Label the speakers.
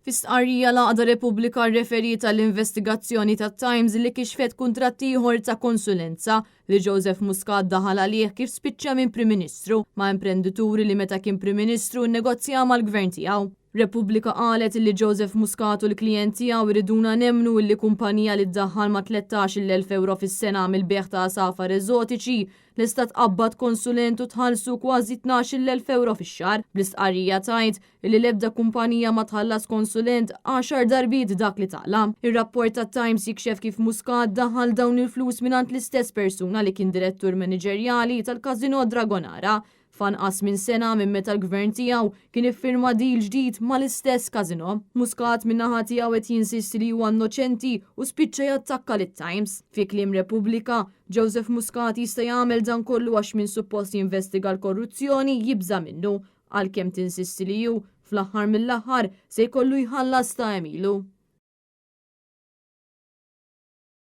Speaker 1: Fi stqarrija l-għaqda Repubblika rreferiet għall-investigazzjoni tat-Times li kixfet kuntratt ieħor ta' konsulenza li Joseph Muscat daħal għalih kif spiċċa minn Prim Ministru ma' imprendituri li meta kien Prim Ministru nnegozja mal-Gvern tiegħu. Repubblika qalet illi Joseph Muscat u l-klijent tiegħu jriduna nemmnu illi kumpanija li ddaħħal ma' 13,000 ewro fis-sena mill-bejgħ ta' għasafar eżotiċi lesta tqabbad konsulent u tħallsu kważi 12,000 ewro fix-xahar. Bl-istqarrija tgħid illi l-ebda kumpanija ma tħallas konsulent għaxar darbiet dak li taqla'. Ir-rapport tat-Times jikxef kif Muscat daħħal dawn il-flus mingħand l-istess persuna li kien direttur maniġerjali tal-Casino Dragonara f'anqas minn sena minn meta l-Gvern tiegħu kien iffirma deal ġdid mal-istess casino. Muscat min-naħa tiegħu qed jinsisti li huwa innoċenti u spiċċa jattakka lit-Times. Fi kliem Repubblika, Joseph Muscat jista' jagħmel dan kollu għax min suppost jinvestiga l-korruzzjoni jibża' minnu, għalkemm tinsisti li hu, fl-aħħar mill-aħħar, se jkollu jħallas ta' għemilu.